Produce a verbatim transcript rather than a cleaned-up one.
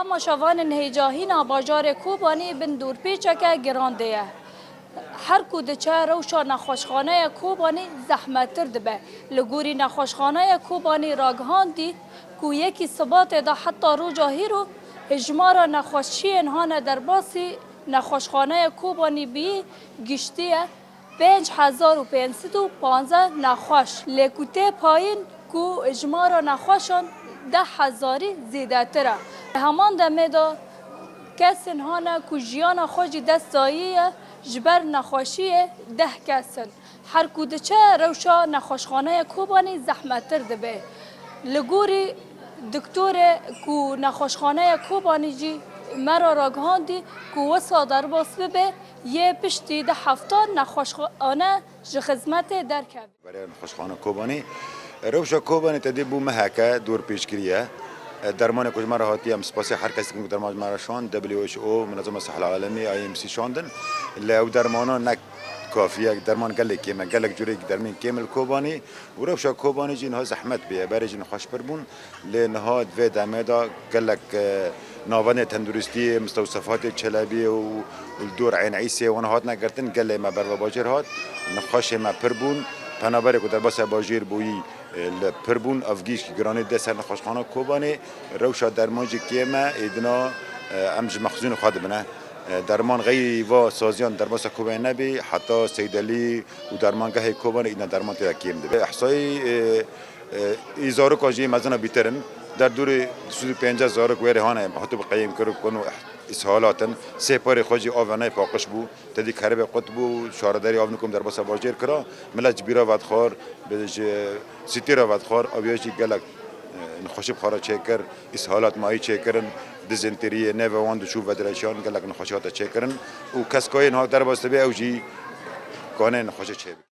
Temaşevanên hêja hîna bajarê Kobanî bin dorpêçeke giran de ye. Her ku diçe rewşa nexweşxaneya Kobanî zehmettir dibe. Li gorî nexweşxaneya Kobanî ragihandî ku yekî Sibatê de heta roja hîro hejmara nexweşiyên hane derbasî nexweşxaneya Kobanî bî giştiye pênc hezar û pênc sed û panzdeh nexweş. Lê ku tê payîn ku hejmara nexweşan deh hezarî zêdetir e. Li heman demê de kesên hane ku jiyana xwe jî dest dayî ye ji ber nexweşiyê deh kes in. Her ku diçe rewşa nexweşxaneya Kobanî zehmettir dibe. Li gorî doktorê ku nexweşxaneya Kobanî jî me re ragihandî ku wisa derbas bibe, yê piştî du heftan nexweşxane ji xizmetê derkeve. Berê nexweşxane Kobanî. Rewşa Kobanî tedê bû meheke dor pêşkirî ye. Dermanê ku ji me re hatiye, em spasê her kesê dikin ku derman ji me re şand, W H O, Minezema Sehla Alemî, I M C şandin. Lê ew dermana ne kafî ye, derman gelek kêm e, gelek cureyek dermên kêm li Kobanî. Û rewşa Kobanî jî niha zehmet bûye, berê jî nexweş pir bûn. Lê niha di vê demê de gelek, e, navendên tenduristiyê, mistewsefatê Çelebiyê û, û li dor Eyn Îsê wan hatine girtin, gelê me berve bajêr hat, nexweşê me pir bûn. Penaberê ku derbasî bajêr bûyî, e, li pir bûn, ev gişkî giranî de ser nexweşxana Kobanê, rewşa derman jî kêm e, êdina, e, em ji mexzûnê xwe dibine. E, derman xeyrî va saziyan derbasa Kobanê nebî, heta Seydelî û dermangehê Kobanê îdina derman tê de kêm dibe. Ehsayî, e, Ê, î zaroka jî mezina bîtir in. Derdorê du sed û pêncî zarok wêrê hane hatibû qeyîmkirin û îshalat in. Sê parê xwe jî ava nayê paqij bû. Tedî keribê qut bû, şaredarî av nikom derbasa bajêr kira. Milet ji bîra vedixwar, bi ji sîtî re vedixwar, ew ya jî gelek, e, nexweşî bi xwe re çêkir, îshalat mayî çêkirin, dizînteriyê nêve wan diçû vedireşan, gelek nexweşî hate çêkirin û kes kayê niha derbas dibe ew jî kanê nexweşê çêbike.